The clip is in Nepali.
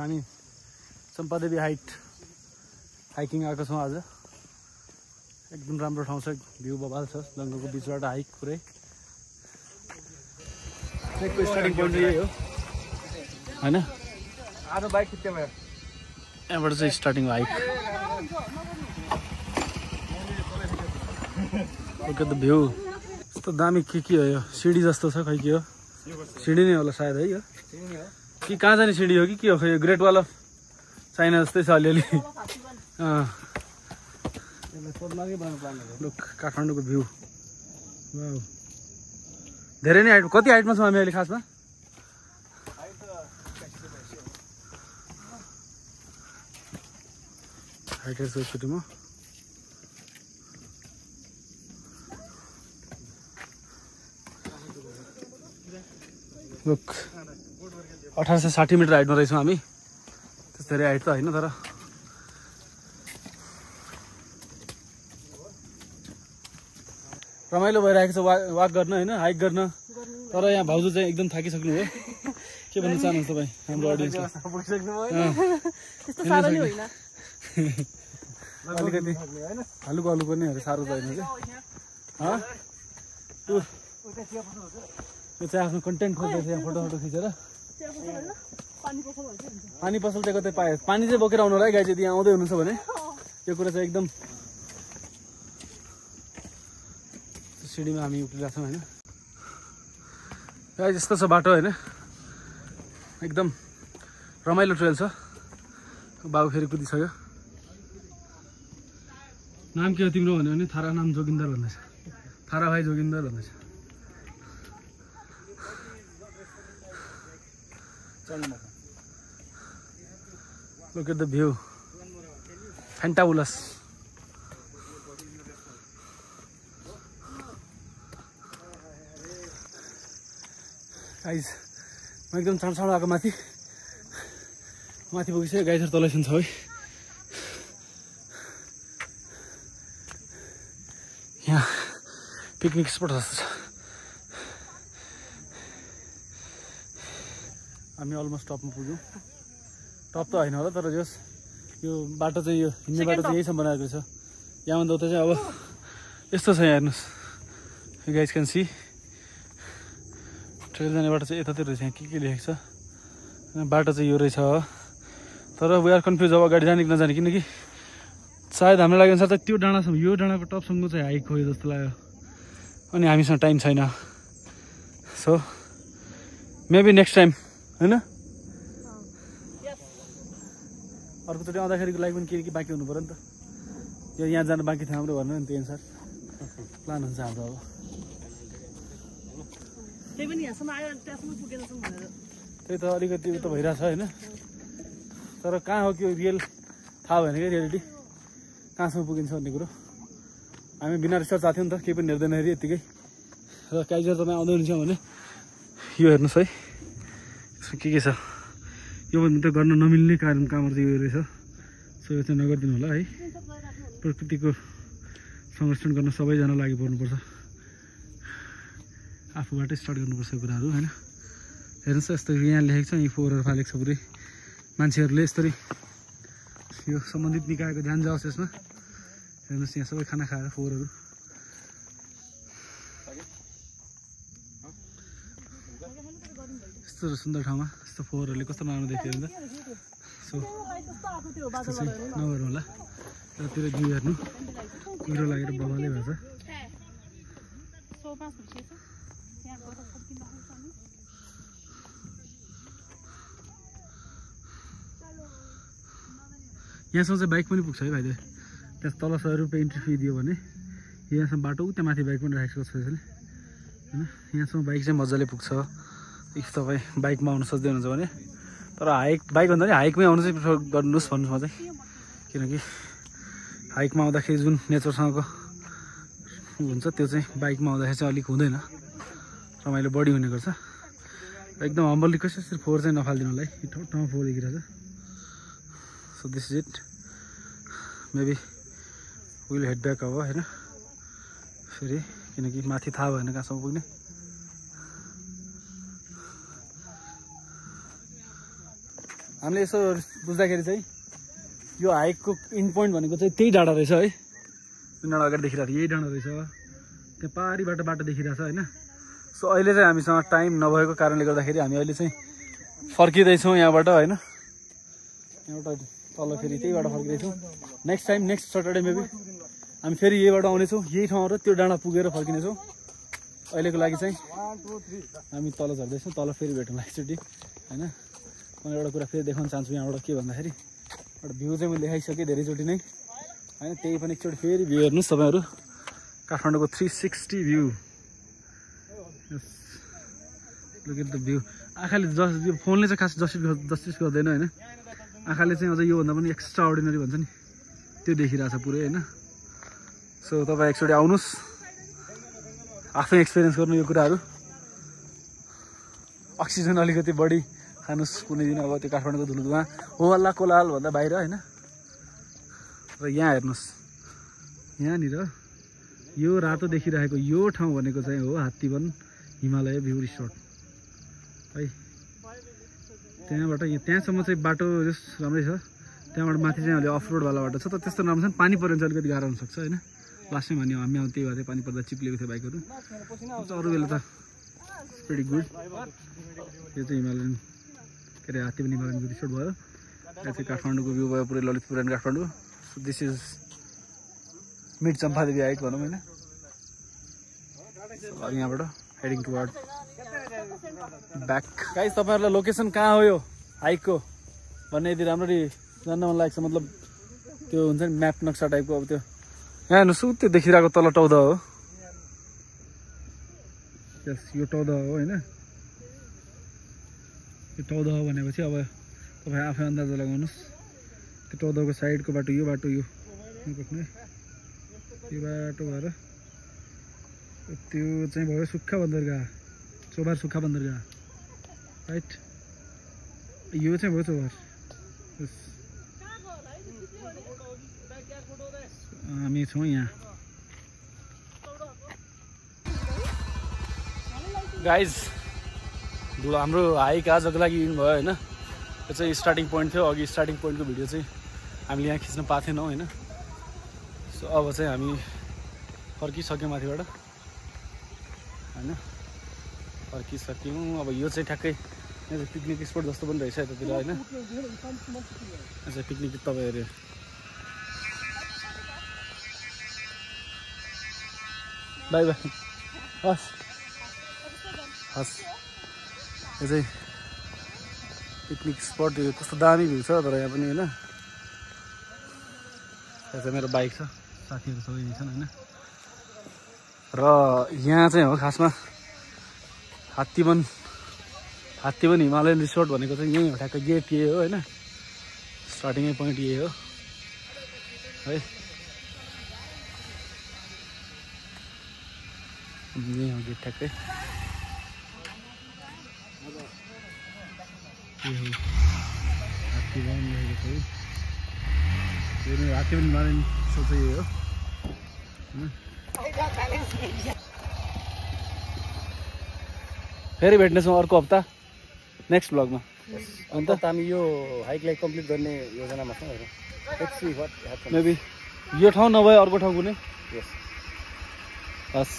हामी चम्पादेवी हाइकिङ आएको छौँ आज। एकदम राम्रो ठाउँ छ, भ्यू बबाल छ, जङ्गलको बिचबाट हाइक पुरै। ट्रेकको स्टार्टिङ पोइन्ट यही हो होइन? आरो बाइक खिच्दै भयो। यहाँबाट चाहिँ स्टार्टिङ हो हाइक। लोक एट द भ्यू। यस्तो दामी के हो यो? सिडी जस्तो छ, खै के हो? सिडी नै होला सायद है यो, कि कहाँ जाने सिडी हो कि के हो? खै यो ग्रेट वाल अफ चाइना जस्तै छ अलिअलि। लुक काठमाडौँको भ्यू। धेरै नै हाइट। कति हाइटमा छौँ हामी अहिले खासमा? हाइट हेर्छु एकचोटि म। लुक 1860 मिटर हाइटमा रहेछौँ हामी। त्यस्तो धेरै हाइट त होइन, तर रमाइलो भइरहेको छ वाक गर्न होइन, हाइक गर्न। तर यहाँ भाउजू चाहिँ एकदम थाकिसक्नु हो। के भन्न चाहनुहुन्छ तपाईँ हाम्रो अडियन्सलाई? अलिकति हल्लुको हल्लु पनि साह्रो छैन कि? यो चाहिँ आफ्नो कन्टेन्ट खोज्दैछ यहाँ, फोटो खिचेर। पानी पसल चाहिँ कतै पायो? पानी चाहिँ बोकेर आउनु होला है गाई चाहिँ यहाँ आउँदै हुनुहुन्छ भने। यो कुरा चाहिँ एकदम सिडीमा हामी उक्लिरहेको छौँ होइन? गाई यस्तो छ बाटो होइन, एकदम रमाइलो ट्रेल छ। बाबु फेरि कुदिसक्यो। नाम के हो तिम्रो भन्यो भने थारा नाम जोगिन्दर भन्दैछ, थारा भाइ जोगिन्दर भन्दैछ। Look at the view. Fantabulous. Guys, म एकदम चाँडो आएको माथि पुगिसक्यो। गाइजहरू तलै सुन्छ है। यहाँ पिकनिक स्पट जस्तो छ। हामी अलमोस्ट टपमा पुग्यौँ। टप त होइन होला, तर जस यो बाटो चाहिँ, यो हिँड्ने बाटो चाहिँ यहीसम्म बनाएको छ। यहाँभन्दा उता चाहिँ अब यस्तो छ। यहाँ हेर्नुहोस्, you guys can see. Trail जाने बाटो चाहिँ यतातिर रहेछ। यहाँ के लेखेको छ? बाटो चाहिँ यो रहेछ, तर वी आर कन्फ्युज अब अगाडि जाने कि नजाने, किनकि सायद हाम्रो लागि अनुसार त त्यो डाँडासम्म, यो डाँडाको टपसम्म चाहिँ हाइक हो जस्तो लाग्यो। अनि हामीसँग टाइम छैन। सो मेबी नेक्स्ट टाइम होइन? अर्कोचोटि आउँदाखेरिको लागि पनि के बाँकी हुनु पऱ्यो नि त। यो यहाँ जानु बाँकी थियो हाम्रो भन्नु नि, त्यही अनुसार प्लान हुन्छ हाम्रो। अब त्यही त अलिकति उता भइरहेछ होइन, तर कहाँ हो कि रियल थाहा भएन क्या, रियालिटी कहाँसम्म पुगिन्छ भन्ने कुरो। हामी बिना रिसर्च आएको थियौँ नि त, केही पनि हेर्दैन हेरी यत्तिकै। र काइजर तपाईँ आउँदै हुनुहुन्छ भने यो हेर्नुहोस् है, यसमा के छ। यो भन्दा त गर्न नमिल्ने कामहरू चाहिँ यो रहेछ। सो यो चाहिँ नगरिदिनु होला है। प्रकृतिको संरक्षण गर्न सबैजना लागि पर्नुपर्छ, आफूबाटै स्टार्ट गर्नुपर्छ यो कुराहरू होइन? हेर्नुहोस् यस्तो यहाँ लेखेको छ, यी फोहोरहरू फालेको छ पुरै। मान्छेहरूले यसरी यो सम्बन्धित निकायको ध्यान जाओस् यसमा। हेर्नुहोस् यहाँ सबै खाना खाएर फोहोरहरू। यस्तो सुन्दर ठाउँमा यस्तो फोहोरहरूले कस्तो नराम्रो देख्यो नि त। सो यस्तो चाहिँ नगरौँ होला। यतातिर भ्यू हेर्नु, कुहिरो लागेर बबालै भएछ। यहाँसम्म चाहिँ बाइक पनि पुग्छ है भाइले। त्यहाँ तल 100 रुपियाँ इन्ट्री फी दियो भने यहाँसम्म बाटो उता माथि बाइक पनि राखेको छ यसले होइन? यहाँसम्म बाइक चाहिँ मजाले पुग्छ इफ तपाईँ बाइकमा आउनु सक्दै हुनुहुन्छ भने। तर बाइक भन्दा पनि हाइकमै आउनु चाहिँ प्रिफर गर्नुहोस् भन्नु म चाहिँ, किनकि हाइकमा आउँदाखेरि जुन नेचरसँगको हुन्छ त्यो चाहिँ बाइकमा आउँदाखेरि चाहिँ अलिक हुँदैन, रमाइलो बढी हुने गर्छ। एकदम हम्बल रिक्वेस्ट, यसरी फोहोर चाहिँ नफालिदिनु होला है, ठाउँमा फोहोर देखिरहेछ। So this is it. Maybe will head back अब होइन फेरि, किनकि माथि थाहा भएन कहाँसम्म पुग्ने। हामीले यसो बुझ्दाखेरि चाहिँ यो हाइकको इन पोइन्ट भनेको चाहिँ त्यही डाँडा रहेछ है, जुन डाँडा अगाडि देखिरहेको थियो यही डाँडा रहेछ। त्यहाँ पारिबाट बाटो देखिरहेछ होइन। सो अहिले चाहिँ हामीसँग टाइम नभएको कारणले गर्दाखेरि हामी अहिले चाहिँ फर्किँदैछौँ यहाँबाट होइन। यहाँबाट तल फेरि त्यहीबाट फर्किँदैछौँ। Next time next Saturday maybe हामी फेरि यहीबाट आउनेछौँ, यही ठाउँबाट त्यो डाँडा पुगेर फर्किनेछौँ। अहिलेको लागि चाहिँ हामी तल झर्दैछौँ, तल फेरि भेटौँला एकचोटि होइन। म एउटा कुरा फेरि देखाउन चाहन्छु यहाँबाट के भन्दाखेरि एउटा भ्यू चाहिँ मैले देखाइसकेँ धेरैचोटि नै होइन। त्यही पनि एकचोटि फेरि भ्यू हेर्नुहोस् तपाईँहरू, काठमाडौँको 360 view. Look at the view. आँखाले यो फोनले चाहिँ खास जस्टिस गर्दैन होइन, आँखाले चाहिँ अझ योभन्दा पनि एक्स्ट्रा अर्डिनरी भन्छ नि त्यो देखिरहेछ पुरै होइन। सो तपाईँ एकचोटि आउनुहोस्, आफै एक्सपिरियन्स गर्नु यो कुराहरू। अक्सिजन अलिकति बढी खानुहोस् कुनै दिन, अब त्यो काठमाडौँको धुलोधुवा हो हल्ला कोलाहल भन्दा बाहिर होइन। र यहाँ हेर्नुहोस्, यहाँनिर यो रातो देखिरहेको यो ठाउँ भनेको चाहिँ हो हात्तीवन हिमालय भ्यू रिसोर्ट है। त्यहाँबाट त्यहाँसम्म चाहिँ बाटो राम्रै छ, त्यहाँबाट माथि चाहिँ अहिले अफ रोडवाला बाटो छ। तर त्यस्तो राम्रो छ नि, पानी पऱ्यो भने चाहिँ अलिकति गाह्रो हुनसक्छ होइन। लास्ट टाइम हामी त्यही भएर पानी पर्दा चिप्लेको थियो बाइकहरू। अरू बेला त भेरी गुड। यो चाहिँ हिमालयन के अरे हात्तीवन हिमालयन भ्यू रिसोर्ट भयो। यहाँ चाहिँ काठमाडौँको भ्यू भयो पुरै Lalitpur and Kathmandu. So this is mid Champadevi hike भनौँ होइन। यहाँबाट हेडिङ टुवर्ड ब्याक। गाइस तपाईँहरूलाई लोकेसन कहाँ हो यो हाइकको भन्ने यदि राम्ररी जान्न मन लाग्छ, मतलब त्यो हुन्छ नि म्याप नक्सा टाइपको। अब त्यो यहाँ हेर्नुहोस् त्यो देखिरहेको तल टौदा हो। यस यो टौदा हो होइन। यो टौदा हो भनेपछि अब तपाईँ आफै अन्दाजा लगाउनुहोस्। त्यो टौदाको साइडको बाटो यो बाटो यो पक्ने यो बाटो भएर त्यो चाहिँ भयो सुक्खा बन्दरगाह, चोभार सुक्खा बन्दरगाह राइट। यो चाहिँ भयो चोभार। हामी छौँ यहाँ। गाइज हाम्रो हाइक आजको लागि इन भयो होइन। यो चाहिँ स्टार्टिङ पोइन्ट थियो, अघि स्टार्टिङ पोइन्टको भिडियो चाहिँ हामीले यहाँ खिच्न पाएको थिएनौँ होइन। सो अब चाहिँ हामी फर्किसक्यौँ माथिबाट होइन, फर्किसक्यौँ। अब यो चाहिँ ठ्याक्कै यहाँ चाहिँ पिकनिक स्पोट जस्तो पनि रहेछ यतातिर होइन। यहाँ चाहिँ पिकनिक तपाईँहरू बाई बाई हस् हस्। यो चाहिँ पिकनिक स्पट, यो कस्तो दामी भ्यू छ तर यहाँ पनि होइन। यहाँ चाहिँ मेरो बाइक छ, साथीहरू सबै छन् होइन। र यहाँ चाहिँ हो खासमा हात्तीवन हिमालयन रिसोर्ट भनेको चाहिँ यहीँ हो, ठ्याक्कै गेट यही हो होइन। स्टार्टिङै पोइन्ट यही हो है। यही हो गेट ठ्याक्कै। हात्तीवन रहेको छ, हात्तीवन हिमालयन रिसोर्ट चाहिँ यही हो होइन। फेरि भेट्नेछौँ अर्को हप्ता नेक्स्ट ब्लगमा। अन्त हामी यो हाइकलाई कम्प्लिट गर्ने योजनामा छौँ होइन। मेबी यो ठाउँ नभए अर्को ठाउँ कुनै। यस हस्।